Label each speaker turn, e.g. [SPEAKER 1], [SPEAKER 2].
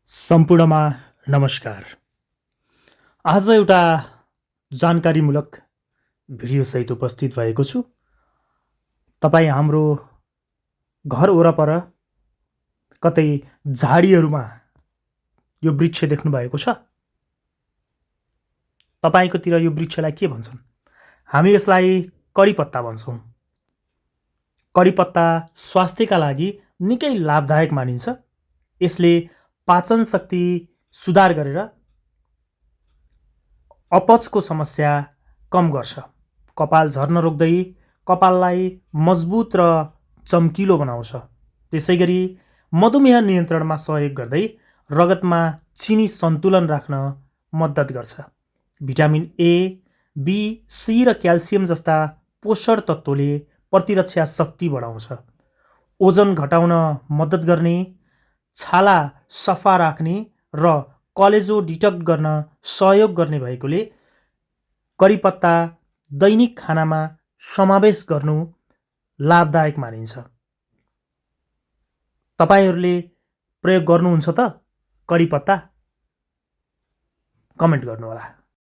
[SPEAKER 1] सम्पूर्णमा नमस्कार। आज एउटा जानकारीमूलक भिडियोसहित उपस्थित भएको छु। तपाईँ हाम्रो घर वरपर कतै झाडीहरूमा यो वृक्ष देख्नु भएको छ? तपाईँकोतिर यो वृक्षलाई के भन्छन्? हामी यसलाई कडिपत्ता भन्छौँ। कडिपत्ता स्वास्थ्यका लागि निकै लाभदायक मानिन्छ। यसले पाचन शक्ति सुधार गरेर अपचको समस्या कम गर्छ। कपाल झर्न रोक्दै कपाललाई मजबुत र चम्किलो बनाउँछ। त्यसैगरी मधुमेह नियन्त्रणमा सहयोग गर्दै रगतमा चिनी सन्तुलन राख्न मद्दत गर्छ। भिटामिन ए, बी, सी र क्याल्सियम जस्ता पोषण तत्त्वले प्रतिरक्षा शक्ति बढाउँछ। ओजन घटाउन मद्दत गर्ने, छाला सफा राख्ने र कलेजो डिटक्ट गर्न सहयोग गर्ने भएकोले कडिपत्ता दैनिक खानामा समावेश गर्नु लाभदायक मानिन्छ। तपाईहरूले प्रयोग गर्नुहुन्छ त कडिपत्ता? कमेन्ट गर्नुहोला।